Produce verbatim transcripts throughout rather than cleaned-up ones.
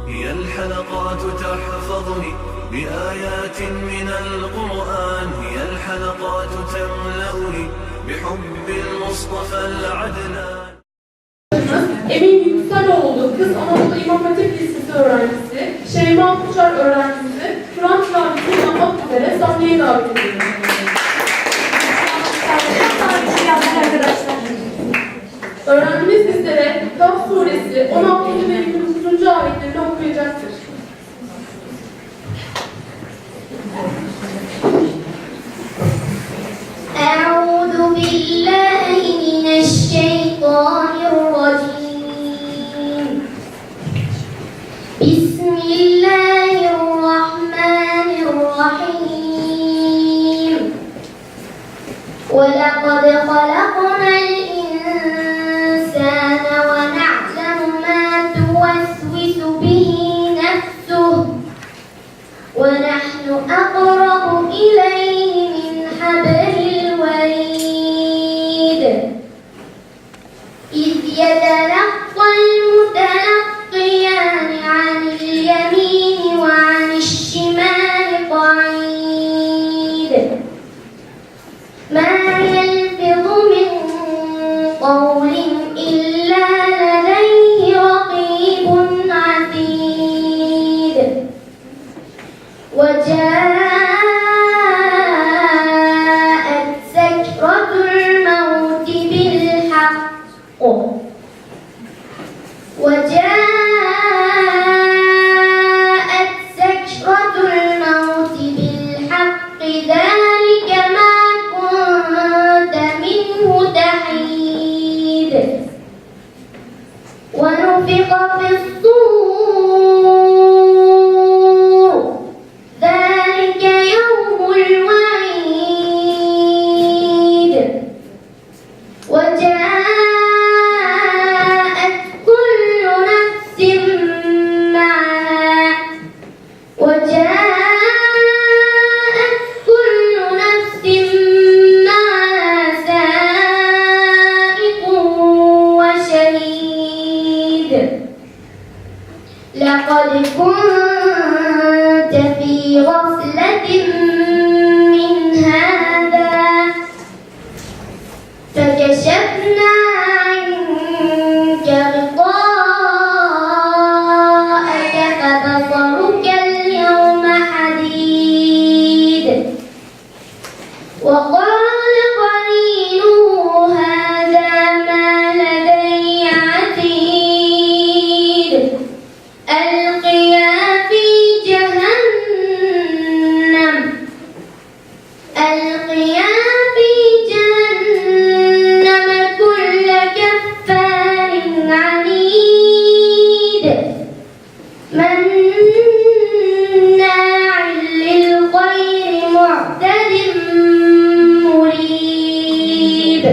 هي الحلقات تحفظني بآيات من القرآن، هي الحلقات تملأني بحب المصطفى العدنان. Emin Yüksel Oğlu, Kız Anadolu İmam Hatip Lisesi öğrencisi, Şeyma Uçar öğrencimizi Kur'an tilavetini yapmak üzere sahneye davet ediyoruz. Öğrencimiz bizlere Kaf suresi on altıncı ve yirmi dokuzuncu ayetlerini okuyacaktır. أعوذ بالله من الشيطان الرجيم. بسم الله الرحمن الرحيم. ولقد خلقنا الإنسان ونعلم ما توسوس به نفسه ونحن أقرب إليه من حبل الوريد إذ يتلقى المتلقيان عن اليمين وعن الشمال قعيد ما يلفظ من قول إلا لديه رقيب عتيد. وجاءت سكرة الموت بالحق. وجاءت سكرة الموت بالحق ذلك ما كنت منه تحيد. ونفخ في الصور ذلك يوم الوعيد. وجاءت كل نفس معها وجاءت كل نفس معها سائق وشهيد. لقد كنت في غفلة من هذا فكشفنا عنك غطاءك فبصرك اليوم حديد. وقال قرينه هذا ما لدي عتيد. ألقيا في جهنم ألقيا في جهنم كل كفار عنيد. مناع للخير معتد مريب.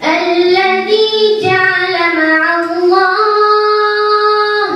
الذي جعل مع الله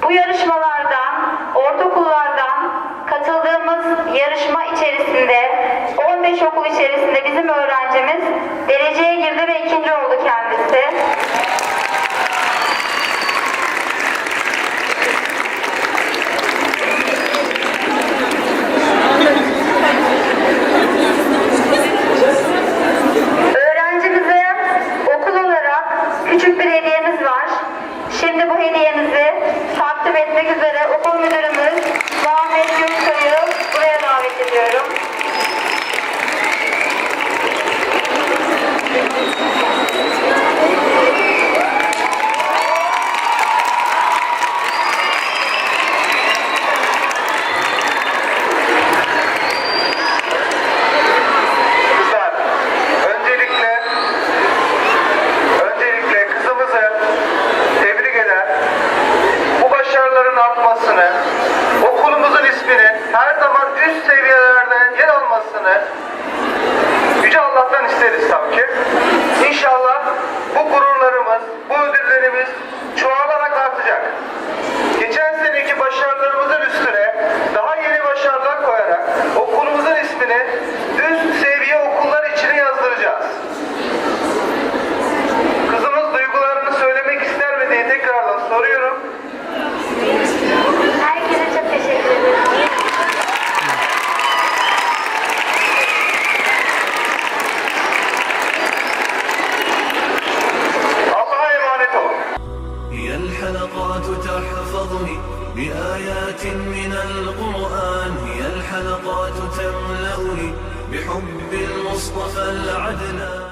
Bu yarışmalardan, ortaokullardan katıldığımız yarışma içerisinde on beş okul içerisinde bizim öğrencimiz dereceye girdi ve ikinci oldu kendisi. Öğrencimize okul olarak küçük bir hediyemiz var. Şimdi bu hediyemizi takdim etmek üzere okul müdürümüz Muhammed Göksoy'u buraya davet ediyorum. Kızlar, öncelikle, öncelikle kızımızı tebrik eder. Bu başarıların artmasını, okulumuzun ismini her zaman üst seviyelerde yer almasını Yüce Allah'tan isteriz tabii ki. İnşallah bu gururlarımız, bu ödüllerimiz çoğalarak artacak. Geçen seneki başarılarımızın üstüne daha yeni başarılar koyarak okulumuzun ismini üst seviye okullar içine yazdıracağız. Kızımız duygularını söylemek ister mi diye tekrardan soruyorum. Herkese çok teşekkür ederim. Allah'a emanet olun. هي الحلقات تحفظني بآيات من القرآن، هي الحلقات تملأني بحب المصطفى العدنان.